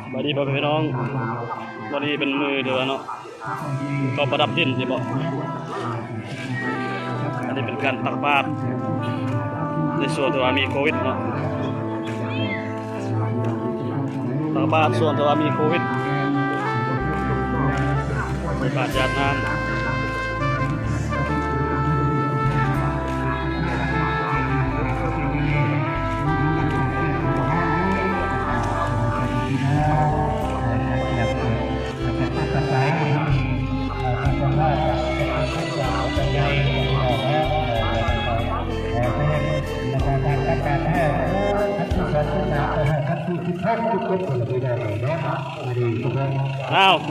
ສະບາຍດີພໍ່ແມ່ພີ່ນ້ອງ, ມື້ນີ້ເປັນມື້ທີ່ວ່າເນາະ ເຂົາປະດັບດິນນີ້ບໍ? ອັນນີ້ເປັນການຕັກບາດໃນຊ່ວງທີ່ວ່າມີໂຄວິດເນາະ, ຕັກບາດຊ່ວງທີ່ວ່າມີໂຄວິດ ໃສ່ບາດຢາດນ້ຳ. ອ້າວ ເ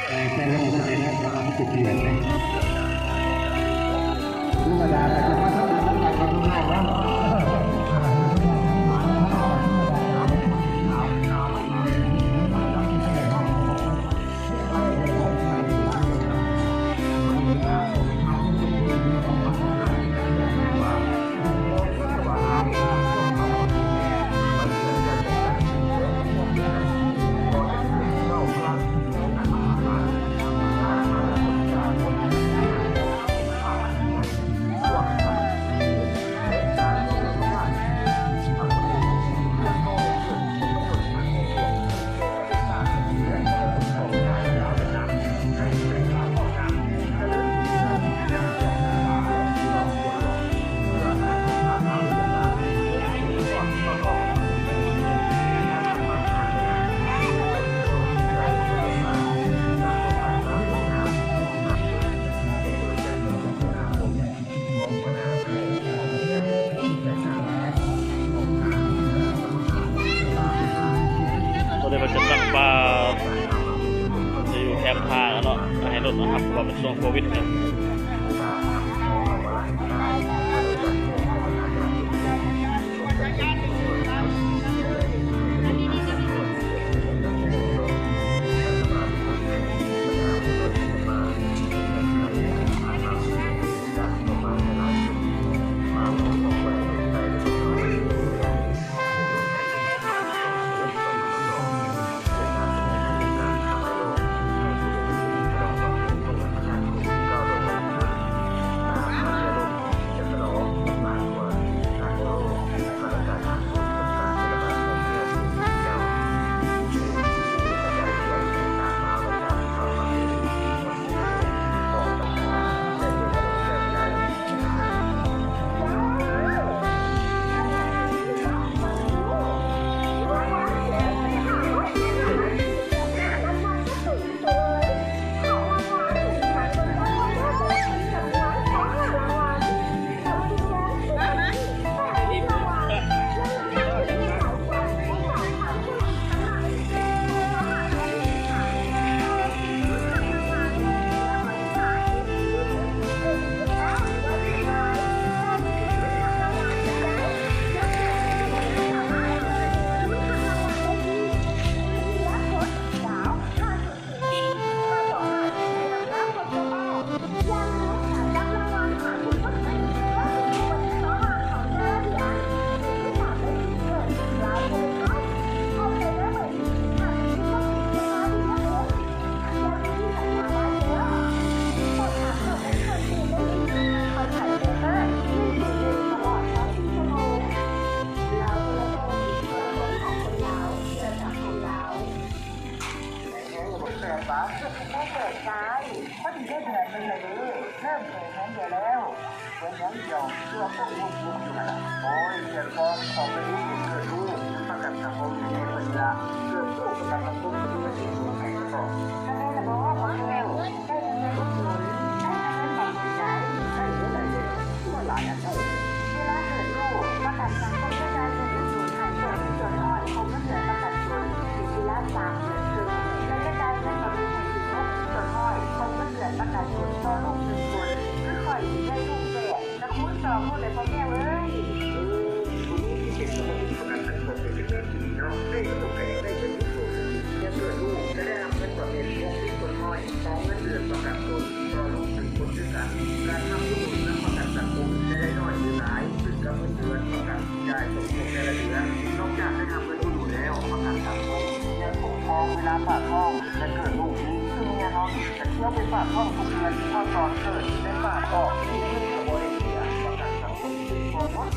ອີ ແຕ່ລະຄົນນີ້ນະ ເຂົາວ່າມັນເປັນເດືອນເດ້ ທຳມະດາກໍຈະມາທຳບຸນນຳກັນເນາະ ພີ່ນ້ອງເນາະ.ຕອນນີ້ເພິ່ນຈະຕັກບາດ ຈະຢູ່ແຄມທາງເນາະ ໃຫ້ລົດມາຮັບ ເພາະວ່າເປັນຊ່ວງໂຄວິດເນາະ. ຕ ແຂງແຮງແດ່ແລ້ວ ໄວ້ໜ້ອຍດຽວ ຄືວ່າພວກລູກໆຢູ່ຫັ້ນລະ. ໂອ້ຍ ແຕ່ກ່ອນເຂົາໄປຮູ້ເຫັນເກີດຮູ້ນຳປະກັນສັງຄົມໃນເວລາເກີດຮູ້ປະກັນສັງຄົມຢູ່ໃນເຂດເມືອງໄທເສຍກ່ອນ. ຄັນແມ່ນລະບໍ່ ບໍ່ແກ້ວ ໄດ້ເງິນອຸດໜູນ ໄດ້ເງິນບຳເພັນໃຈ ໄດ້ເດ້ ໄດ້ເດ້ ຄືວ່າຫຼາຍອັນເຈົ້າ. ເວລາເກີດຮູ້ປະກັນສັງຄົມ ຈະຈ່າຍເງິນອຸດໜູນໃຫ້ສ່ວນໜຶ່ງສ່ວນຮ້ອຍຂອງເງິນເດືອນປະກັນຊົນ ເປັນເວລາສາມເດືອນເຄິ່ງ ແລະ ຈະຈ່າຍເງິນບຳເພັນໃຫ້ອີກຫົກສິບສ່ວນຮ້ອຍຂອງເງິນເດືອນປະກັນຊົນຕໍ່ລູກໜຶ່ງຄົນ. ຄືຂ້ອຍນີ້ໄດ້ລູກແຝດ ກະຄູນສອງໂລດແຫຼະພໍ່ແກ້ວເອີຍ. ເອີ ຜູ້ມີສິດເປັນປະກັນສັງຄົມເປັນເລື່ອງທີ່ດີເນາະ ໄດ້ລູກກະຍັງໄດ້ເງິນອີກໂຕໜຶ່ງ ແຕ່ເກີດລູກຈະໄດ້ຮັບເງິນບຳເພັນຫົກສິບສ່ວນຮ້ອຍຂອງເງິນເດືອນປະກັນຊົນຕໍ່ລູກໜຶ່ງຄົນຄືກັນ. ການຮັບອຸດໜູນນຳປະກັນສັງຄົມຈະໄດ້ໜ້ອຍຫຼືຫຼາຍ ຂຶ້ນກັບເງິນເດືອນປະກັນທີ່ຈ່າຍສົມທົບແຕ່ລະເດືອນ. ນອກຈາກໄດ້ຮັບເງິນອຸດໜູນແລ້ວ ປະກັນສັງຄົມຍັງຄຸ້ມຄອງເວລາຝາກທ້ອງ ແລະ ເກີດລູກອີກ. ຄືເມຍເຮົານີ້ກະທ່ຽວໄປຝາກທ້ອງທຸກເດືອນ ເພາະຕອນເກີດໄດ້ຝາກອອກ ຊີວິດກະບໍ່ໄດ້ເສຍ. ປະກັນສັງຄົມຄຸ້ມຄອງໝົດ.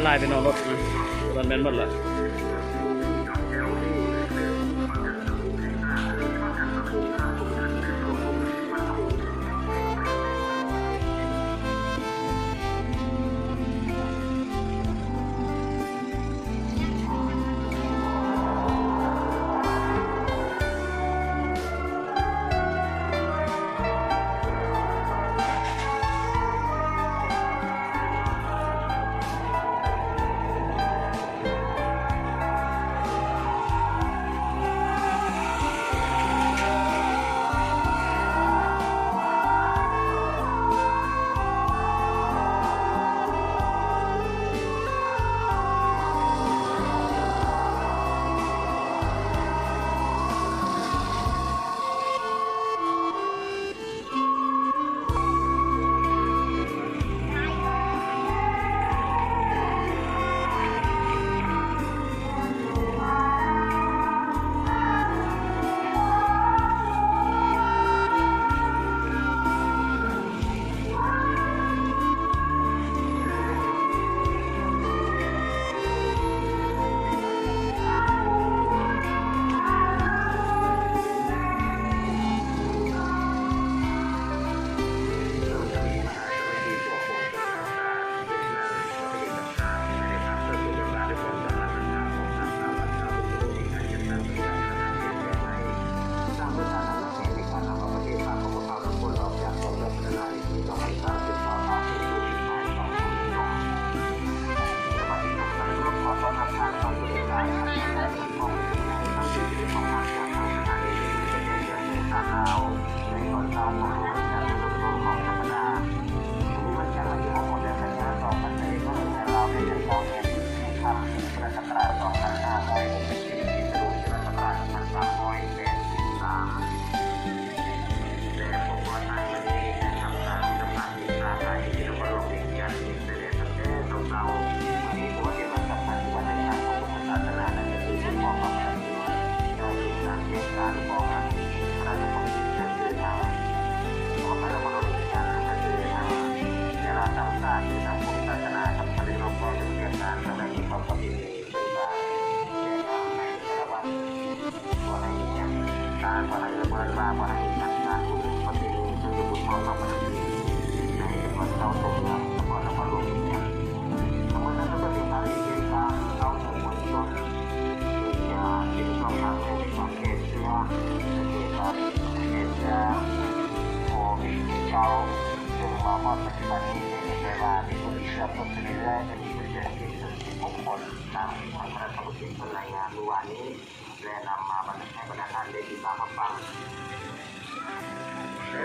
ຫຼາຍໆ ໄປນອນລົດນະ ມັນແມ່ນໝົດລະ.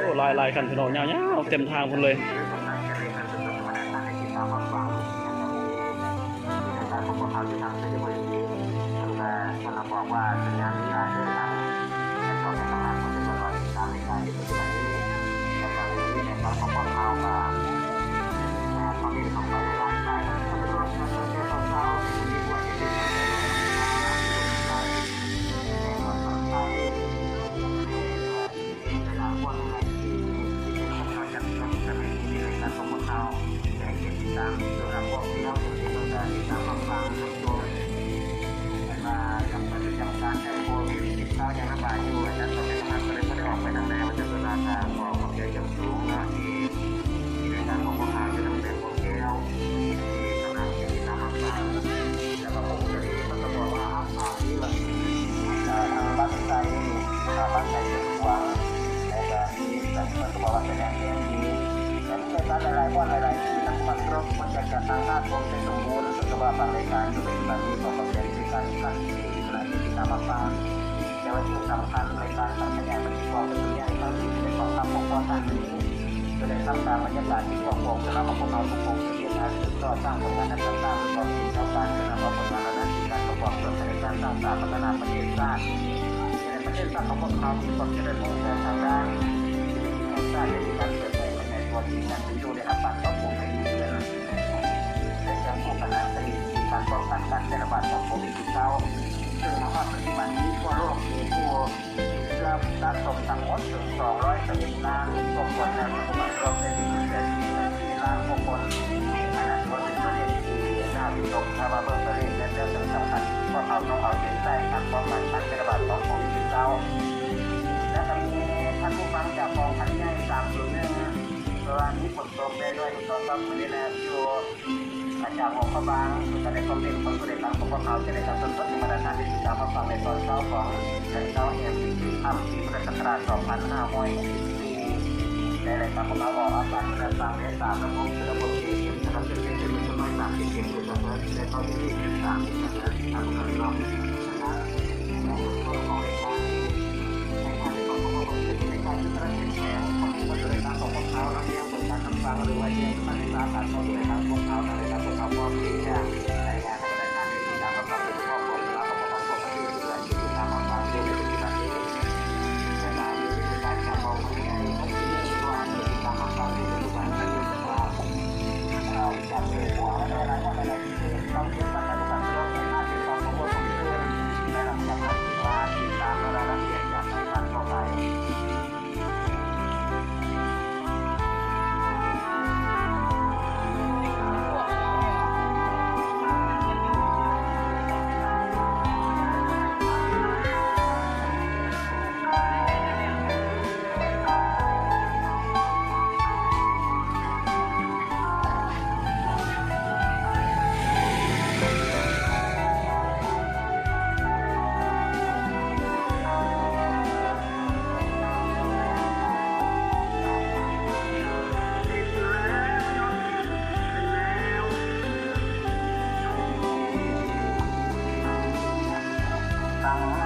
ໂອ້ ຫຼາຍໆ ຄັນ ພີ່ນ້ອງ ຍາວໆ ເຕັມທາງພຸ້ນເລີຍ. ແຕ່ເຈັບຕາມ ສຳລັບພວກທີ່ເຮົາເປັນທີ່ຕ້ອງການຕິດຕາມຮັບຟັງ າງດ້ານຄວາມເປັນສົມບູນ ສະພາບບາງລາຍການຢູ່ປັດຈຸບັນນີ້ກໍເປັນລາຍການທີ່ຕັ້ງຢູ່ໃນເຂດທີ່ຕິດຕາມຮັບຟັງ ແຕ່ວ່າສິ່ງສຳຄັນ ລາຍການການຂະຫຍາຍປະຕິກອງເປັນໃຫຍ່ທັງທີ່ໄດ້ກອງທັບປົກປ້ອງທາງນີ້ ຈະໄດ້ທຳຕາມບັນຍາກາດທີ່ຄວບຄຸມສຳລັບພວກເຮົາທຸກຄົນທີ່ເຮັດງານສືບຕໍ່ສ້າງຜົນງານອັນເປັນທາງການ ເພື່ອເອົາຜົນງານເຫຼົ່ານັ້ນເປັນການປະກອບສ່ວນໃນການສ້າງສາພັດທະນາປະເທດຊາດ ແລະ ປະເທດຊາດຂອງພວກເຮົາມີຄວາມຈະເລີນຮຸ່ງເຮືອງທາງດ້ານເສດຖະກິດແຫ່ງຊາດ ແລະ ມີການເປີດເຜີຍຂະຫຍາຍຕົວທີ່ການເປັນຢູ່ໄດ້ຮັບການປັບປຸງໃຫ້ດີຂຶ້ນ ແລະ ຄຽງຄູ່ກັນນັ້ນກໍມີວິທີການປ້ອງກັນການແຜ່ລະບາດຂອງໂຄວິດສິບເກົ້າ ເຊິ່ງນຳມາປັດຈຸບັນນີ້ທົ່ວໂລກມີຜູ້ຕິດເຊື້ອສະສົມທັງໝົດເຖິງສອງຮ້ອຍສິບເອັດລ້ານກວ່າຄົນ ແລະ ປັດຈຸບັນລວມໄດ້ມີຜູ້ເສຍຊີວິດສີ່ລ້ານກວ່າຄົນ. ອັນນັ້ນຖືວ່າເປັນຕົວເລກທີ່ໜ້າວິຕົກ ຖ້າວ່າເບິ່ງຕົວເລກແລ້ວ ເລື່ອງສຳຄັນທີ່ພວກເຮົາຕ້ອງເອົາໃຈໃສ່ ການປ້ອງກັນການແຜ່ລະບາດຂອງໂຄວິດສິບເກົ້າ ແລະ ກໍມີທ່ານຜູ້ຟັງຈາກກອງພັນໃຫຍ່ສາມສູນໜຶ່ງ ເພາະວ່າມີຝົນຕົກແດ່ດ້ວຍ ສອງສາມມື້ນີ້ແຫຼະ ຢູ່ອາຈານຫົວຂໍ້ບາງ ເພິ່ນກໍໄດ້ຄອມເມັນເບິ່ງ ຜູ້ໃດຟັງພວກເຮົາຈະໄດ້ການສົດໆ ໃນບັນດາທ່ານທີ່ຕິດຕາມຮັບຟັງໃນຕອນເຊົ້າຂອງເດືອນເກົ້າ ແຫ່ງປີ ປີພຸດທະສັກຣາຊ ສອງພັນຫ້າຮ້ອຍຫົກສິບສີ່ ໄດ້ລາຍການພວກເຮົາອອກອາກາດເມື່ອກາງເດືອນສາມ ລະບົບ ລະບົບ ເອເອັມ ສຳລັບເຂດເຂດເຂດເຂດ ໜຶ່ງຮ້ອຍສາມສິບເຂດ ເຂດ ສອງຮ້ອຍ ແລະ ເຂົ້າເຂດເຂດ ສາມສິບ ສາມຮ້ອຍ ສາມຮ້ອຍ ທັງ